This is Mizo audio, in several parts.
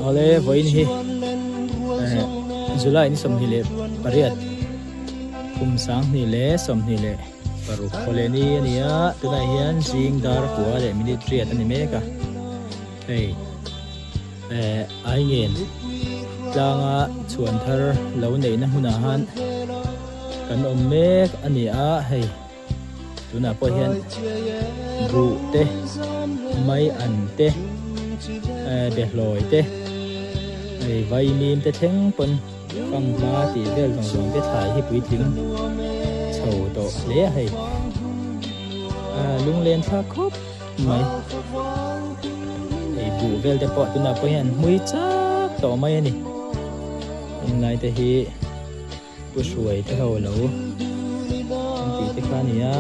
Awle vawiin hi eh July ni 28 kum 2026 khawleh ni a ni a tunah hian zing dar kua leh minute riat a ni mek a hei eh Aingen tlanga chhuan thar lo neihna hmunah han kan awm mek a ni a hei. Tunah pawh hian buh te, mai an te, behlawi te, hei vaimim te thleng pawn fanghma tih vel zawng zawng te thlai hi puitling chho tawh hle a hei. Lunglen thlak khawp mai. Hei buh vel te pawh tunah pawh hian an hmui chak tawh mai a ni. Heng lai te hi. Pu Hruai te ho lo an tih te kha a ni a.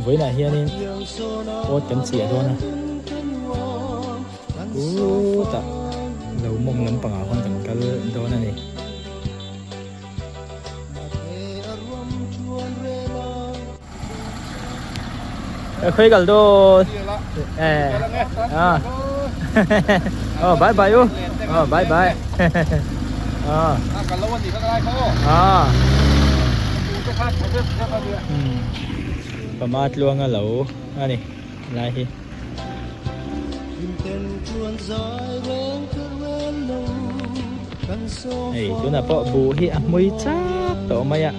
Vawiinah hianin awt kan chiah dawn a, chutah lo mawng lampangah khawn kan kal dawn a ni. Khawi kal dawn eh ah oh bye bye u oh bye bye ah ah pama tluanga lo ani lai hi hei tunah pawh buh hi a hmui chak tawh mai a.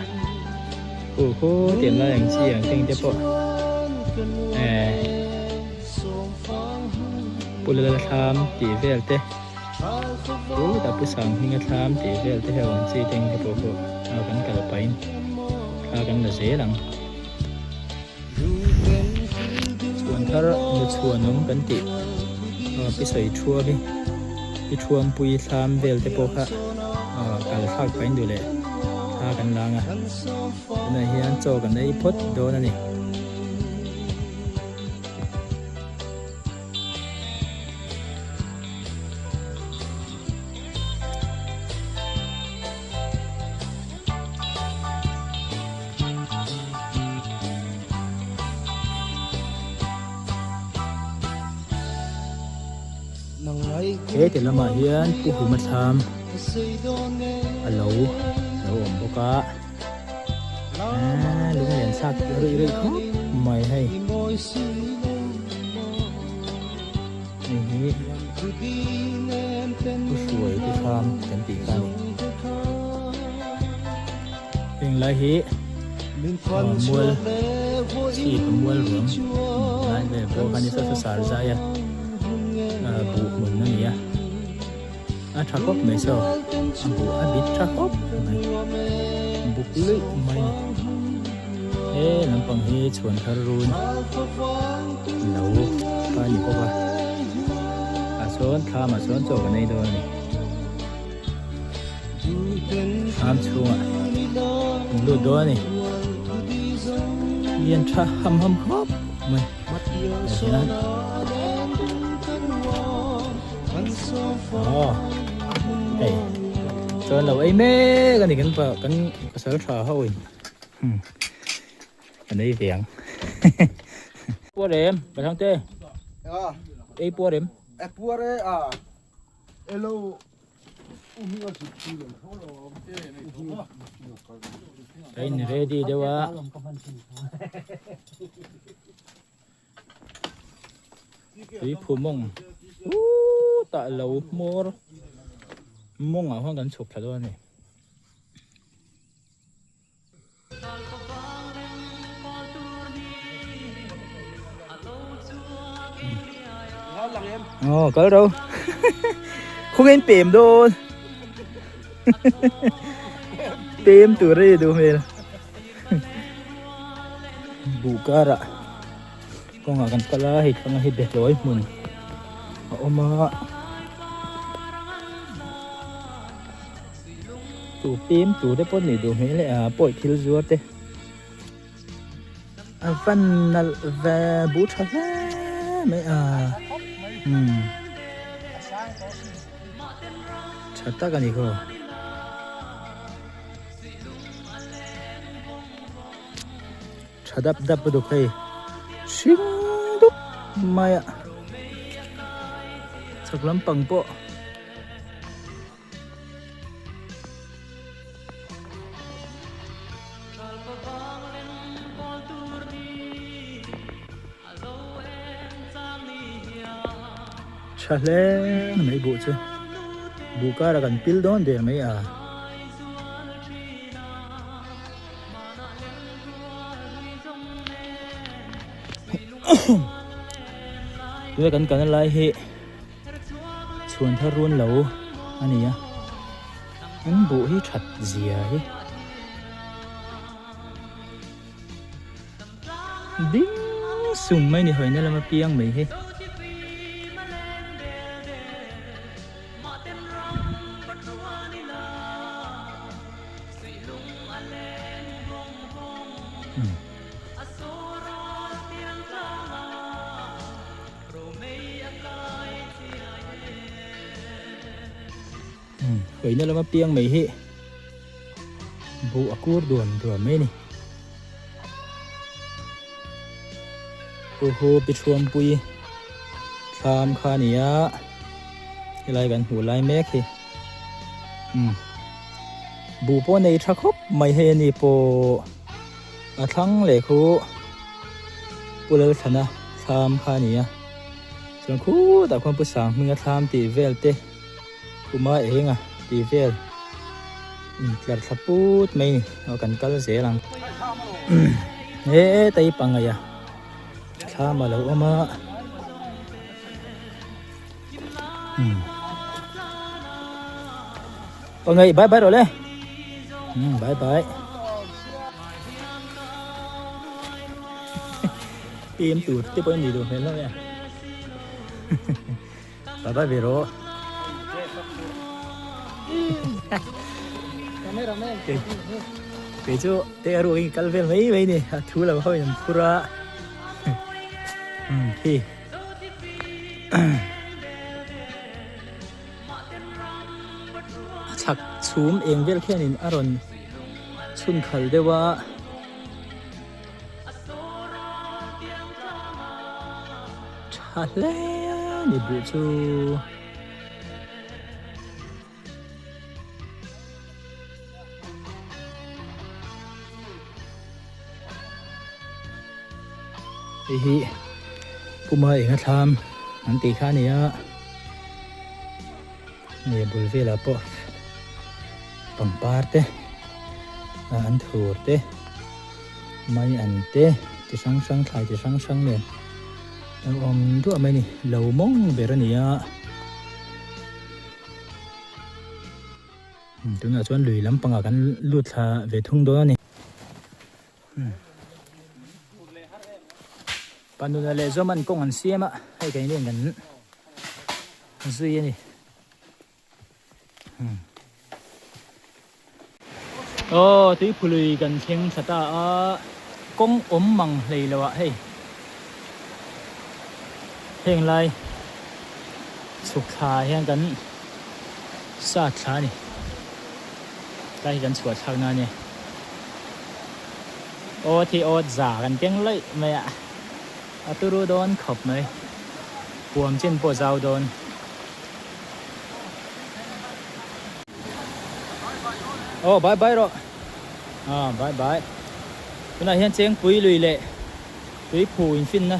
Pu khu tiam lai ang chi ang teng te pawh eh Pu Lala thlam tih vel te Pu ta Pu Sanghminga thlam tih vel te ho ang chi teng te pawh khu a kan kal pahin thla kan la zel ang. Chhuan thar nu chhuanawm kan tih pi sawi thuam hi pi thuampui thlam vel te pawh kha kal thlak pahin duh leh thla kan lang a tunah hian chaw kan ei phawt dawn a ni. He ti lamah hian Pu Huma thlam a lo lo awm bawk a aaa lunglen thlak rih rih khawp mai hei hei hi Pu Hruai te thlam kan tih kha a ni. Heng lai hi mual chhip a mual ruam lai vel pawh kha ni saw saw sar zai a buh hmun a ni a a tha khawp mai saw a buh a bit tha khawp mai buk luih mai a ni he lampang hi chhuan thar run lo kha a ni bawk a ah sawn thlam ah sawn chaw kan ei dawn a ni. Thlam chhungah an lut dawn a ni. Lian tha ham ham khawp mai ah hian aw hei chuan lo ei mek a ni kan pa kan pasal tha ho in kan ei ve ang puar em Pathangte ei puar em puar e a Hello. Ka in ready deuh a. Tui phu mawng uh tah lo hmawr mawngah khuan kan chhuk thla dawn a ni. Ờ, có đâu. Không em pem dawn. Pem tur a ni duh hmel. Buh karah kawngah kan kal a, hei thlang hi behlawi hmun a awm a. Tu pim tur te pawh nih duh hmel e a pawi thil zuar te a van nalh ve buh tha hle mai a umm tha tak a ni khaw tha dap dap lutuk hei hring dup mai a. Chhak lampang pawh. Tha hle mai buh chu buh kara kan pil dawn der mai a. Tuna kan kalna lai hi chhuan thar run lo a ni a an buh hi that zia hi. Ding sum mai ni hawina lama piang mai hi. Hawina lama piang mai hi buh a kur duam duam mai a ni. Hu hu pi thuampui thlam kha a ni a helai kan hmuh lai mek hi umm buh pawh nei tha khawp mai hei a ni pawh a thlang leh khu Pu Lalthlana thlam kha a ni a chuan khutah khuan Pu Sanghminga thlam tih vel te. Kuma eng a tih vel intlar thla put mai ni aw kan kal zel ang he tei pangai a thlam a lo awm a pangai bye bye rawh le bye bye pim tur te pawh a ni duh hmel hlauh mai a. Bye bye ve rawh. Kei chu te a ruak in kal vel mai mai ni a thu lo ho in an phur a. Khi. A chhak chhum eng vel khian in a rawn chhun khal deuh a. Tha hle ni buh chu. Hei hi Puma enga thlam an tih kha a ni a, hei a bul velah pawh pangpar te an thur te mai an te chi hrang hrang thlai chi hrang hrang nen a awm duah mai a ni lo mawng ber a ni a tunah chuan lui lampangah kan lut thla ve thung dawn a ni. Panuna leh Zawman kawng an siam a hei keini hian kan zui a ni. Aw tuiphului kan thleng thla ta a kawng awm mang hlei lo ah hei heng lai chhuk thla ah hian kan sat thla a ni tlai hi kan chhuah thlak na a nia aw thi aw za kan keng laih mai a a turu dawn khawp mai puam chin pawh zau dawn. Aw bye bye rawh ah bye bye tunah hian chengpui lui leh tui phu infinna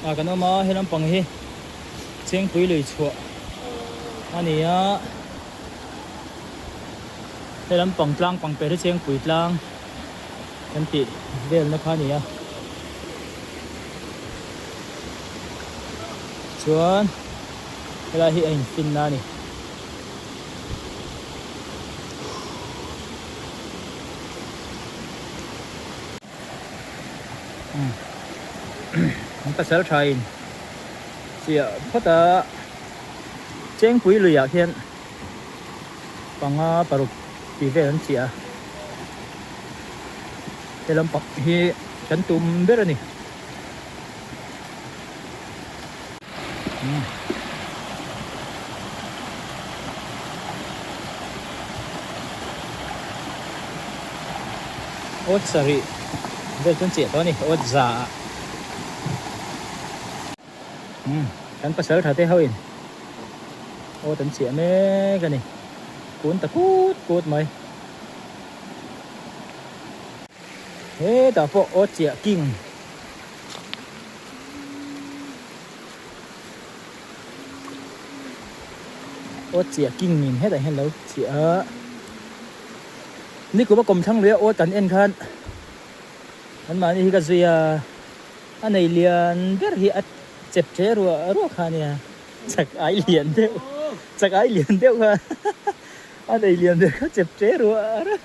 ah kan awm a he lampang hi chengpui lui chhuah a ni a he lampang tlang pang per hi chengpui tlang kan tih velna kha a ni a chuan helai hi a infinna a ni. An pasal tha in chiah phawt a Chengpui lui ah khian panga paruk tih vel an chiah a he lampang hi kan tum ber a ni. Awt sarih vel chuan chiah tawh a ni awt za ah kan pasal tha te ho in. Awt an chiah mek a ni. Kun ta kut kut mai. Hetah pawh awt chiah king. Awt chiah king in hetah hian lo chiah a. Nikum a kawmthlang lui a awt kan en khan anmahni hi ka zui a, a nei lian ber hi a chep ṭe ruah ruah kha a nia. Chak ai lian deuh chak ai lian deuh kha a nei lian ber kha chep ṭe ruah ruah.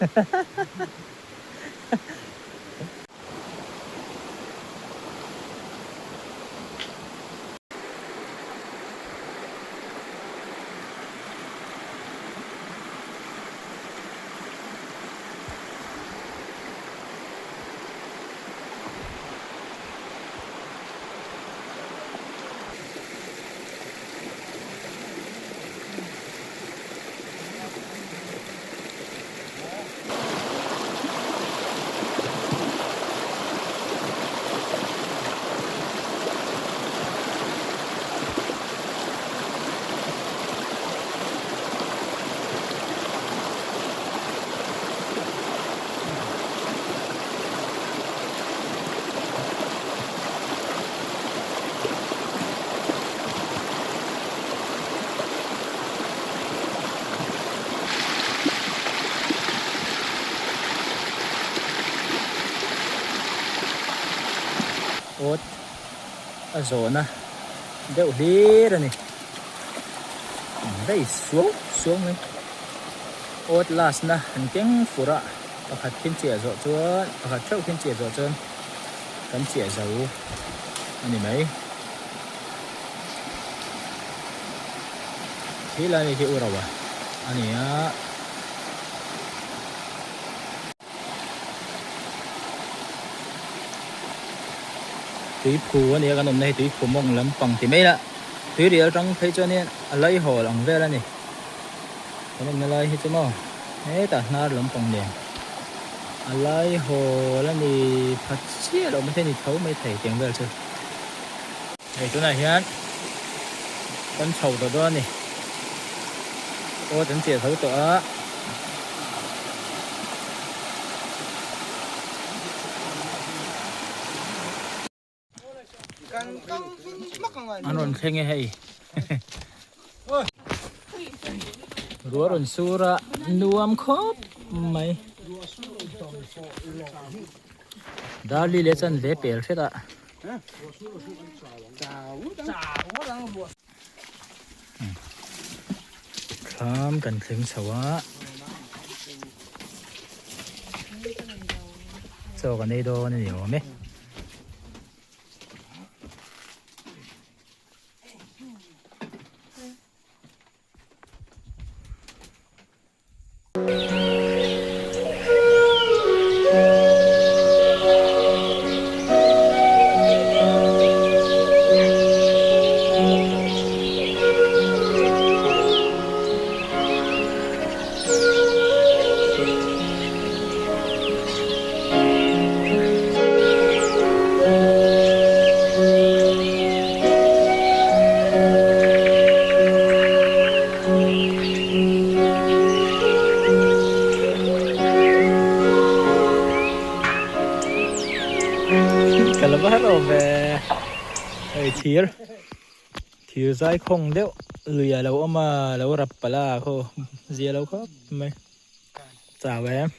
Awt a zawhna deuh hlir a ni. Rei suau suau mai. Awt last na an keng fur a, pakhat khin chiah zawh chuan pakhat theuh khin chiah zawh chuan kan chiah zo a ni mai. Khi lai ni khi u ro a a ni a. Tuiphu a ni a kan awmna hi tuiphu mawng lampang ti mai la tuirial atang phei chuanin a laihawl ang vel a ni. Kan awmna lai hi chu maw hetah hnar lampang nen a laihawl a ni phat chiah loh maithei a ni tho maithei tiang vel chu. Hei tunah hian kan chho tawh dawn a ni. Awt an chiah tho tawh a. An rawn thleng e hei. Ruah rawn sur a nuam khawp mai. Darli leh chan ve pel hret a. Thlam kan thleng chho a. Chaw kan ei dawn a ni awm e. Ka la va lo ve hei thir thir zai khawng deuh lui a lo awm a lo rap palh a khaw zia lo khawp mai chau em.